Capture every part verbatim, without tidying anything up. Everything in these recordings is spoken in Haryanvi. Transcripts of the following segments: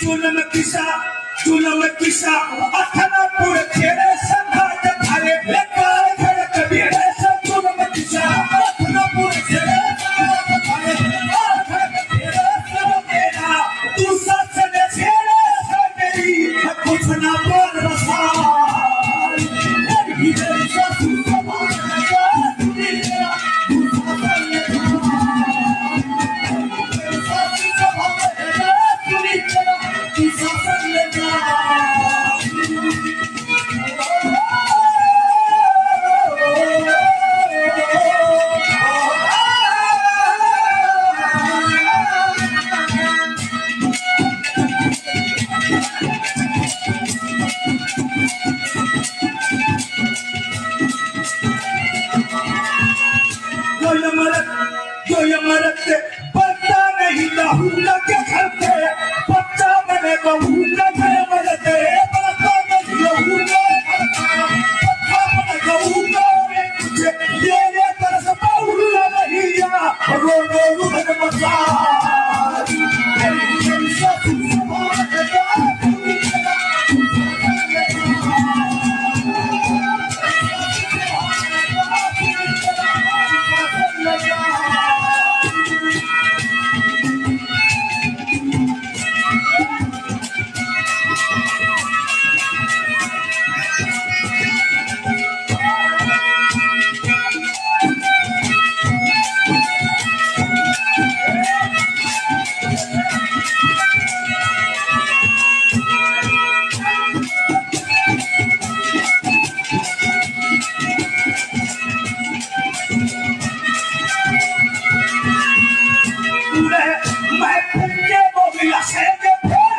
जुल्म किसा, जुल्म किसा, अखनापुर तेरे संघात थारे, बेकार खड़क बेड़े से जुल्म किसा, अखनापुर तेरे संघात थारे, बेकार खड़क बेड़े से तेरा, तू सच में तेरे से मेरी, कुछ ना बोल रहा। कोई मरद, कोई मरद बनता नहीं, लहू लगे घर पे, बच्चा बने बहू लगे मरद, बनता नहीं, लहू लगे घर पे, बच्चा बने बहू लगे, ये, ये तरस बहुला नहीं या, रो, रो, रुदन मचा। पूरे महफिल के वो भी हंसेंगे फिर,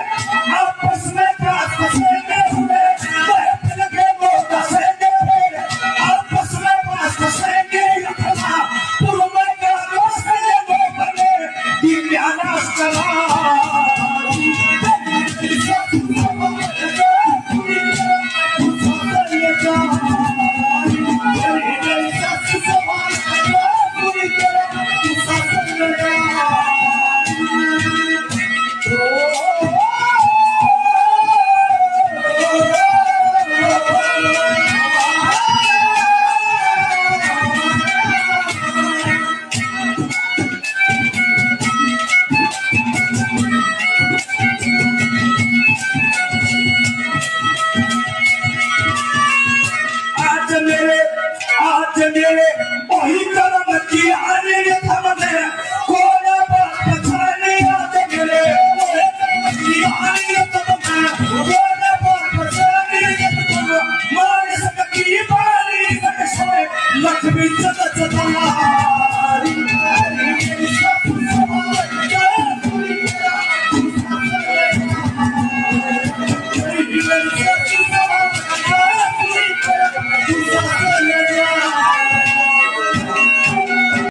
आपस में बात हंसेंगे, पूरे महफिल के वो हंसेंगे फिर, आपस में बात हंसेंगे, इतना पुरमे का दोस्त ये वो बने, कि प्यारा सलाम।